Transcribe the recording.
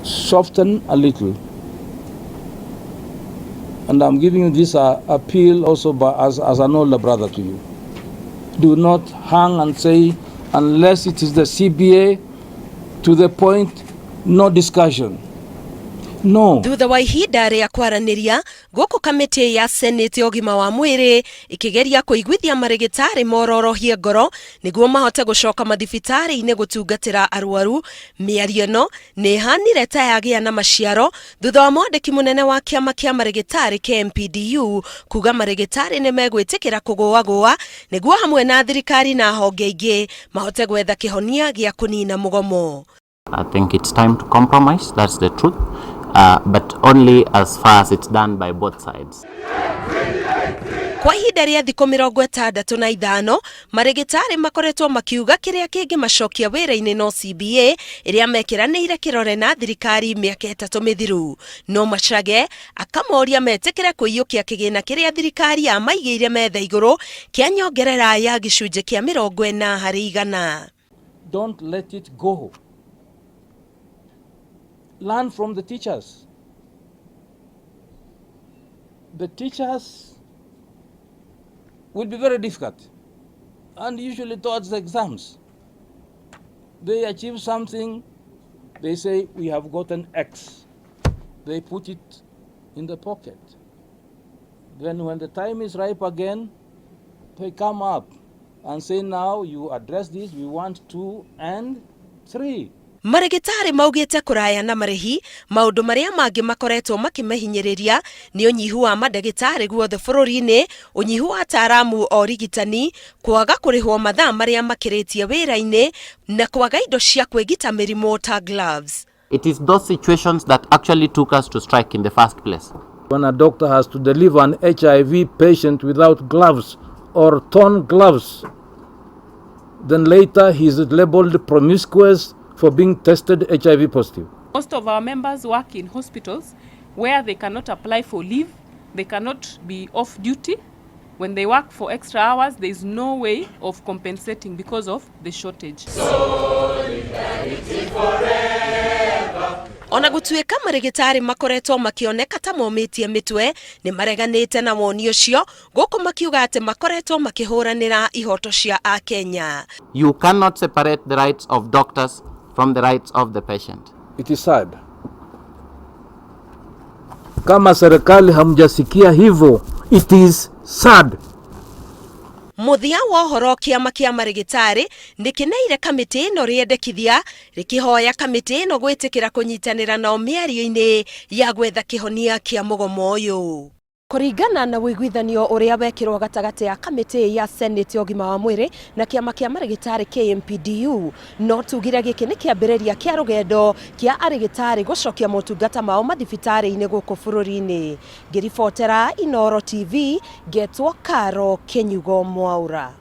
Soften a little. And I'm giving you this appeal also as an older brother to you. Do not hang and say, unless it is the CBA, to the point, no discussion. No. Thutha wa ihinda rĩa kwaranĩria gũkũ, kamĩtĩ ya Senate ya ũgima wa mwĩrĩ ĩkĩgeria kũiguithia marĩgĩtarĩ mororohie ngoro nĩguo mahote gũcoka mathibitarĩ-inĩ gũtungatĩra arwaru. Mĩario ĩno nĩ ĩhanire ta yagĩa na maciaro thutha wa mwandĩki mũnene wa kĩama kĩa marĩgĩtarĩ KMPDU kuga marĩgĩtarĩ nĩ megwĩtĩkĩra kũgũagũa nĩguo hamwe na thirikari na honge ingĩ mahote gwetha kĩhonia gĩa kũnina mũgomo. I think it's time to compromise, that's the truth, but only as far as it's done by both sides. Kwa ihinda rĩa thikũ 65, marĩgĩtarĩ makoretwo makiuga kĩrĩa kĩngĩmacokia wĩra-inĩ no CBA ĩrĩa mekĩranĩire kĩrore na thirikari mĩaka 3 mĩthiru. No Machage akamoria metĩkĩre kũiyũkia kĩgĩna kĩrĩa thirikari yamaigĩire metha igũrũ kĩa nyongerera ya gĩcunjĩ kĩa 40%. Don't let it go. Learn from the teachers. The teachers will be very difficult, and usually towards the exams. They achieve something, they say, "We have gotten X." They put it in the pocket. Then, when the time is ripe again, they come up and say, "Now you address this, we want two and three." Marĩgĩtarĩ maugĩte kũraya na marĩhi, maũndũ marĩa mangĩ makoretwo makĩmahinyĩrĩria nĩ ũnyihu wa mandagĩtarĩ guothe bũrũri-inĩ, ũnyihu wa ataaramu a ũrigitani, kwaga kũrĩhwo mathaa marĩa makĩrĩtie wĩra-inĩ na kwaga indo cia kwĩgita mĩrimũ ta gloves. It is those situations that actually took us to strike in the first place. When a doctor has to deliver an HIV patient without gloves or torn gloves, then later he is labeled promiscuous for being tested HIV positive. Most of our members work in hospitals where they cannot apply for leave, they cannot be off duty. When they work for extra hours, there is no way of compensating because of the shortage. Ona gũtuĩka marĩgĩtarĩ makoretwo makĩoneka ta momĩtie mĩtwe, nĩ mareganĩte na woni ũcio gũkũ makiuga atĩ makoretwo makĩhũranĩra ihoto cia akenya. You cannot separate the rights of doctors from the rights of the patient. It is sad. Kama serikali hamjasikia hivyo, it is sad. Mũthia wa ũhoro, kĩama kĩa marĩgĩtarĩ nĩ kĩneire kamĩtĩ ĩno rĩendekithia rĩkĩhoya kamĩtĩ ĩno gwĩtĩkĩra kũnyitanĩra nao mĩario-inĩ ya gwetha kĩhonia kĩa mũgomo ũyũ. Kũringana na ũiguithanio ũrĩa wekĩrwo gatagatĩ ya kamĩtĩ ya Senate ya ũgima wa mwĩrĩ na kĩama kĩa marĩgĩtarĩ KMPDU, no tugire gĩkĩ nĩ kĩambĩrĩria kĩa rũgendo kĩa arĩgĩtarĩ gũcokia motungata mao mathibitarĩ-inĩ gũkũ bũrũri-inĩ. Ngĩribotera Inoro TV, ngetwo Karo Kĩnyugo Mwaura.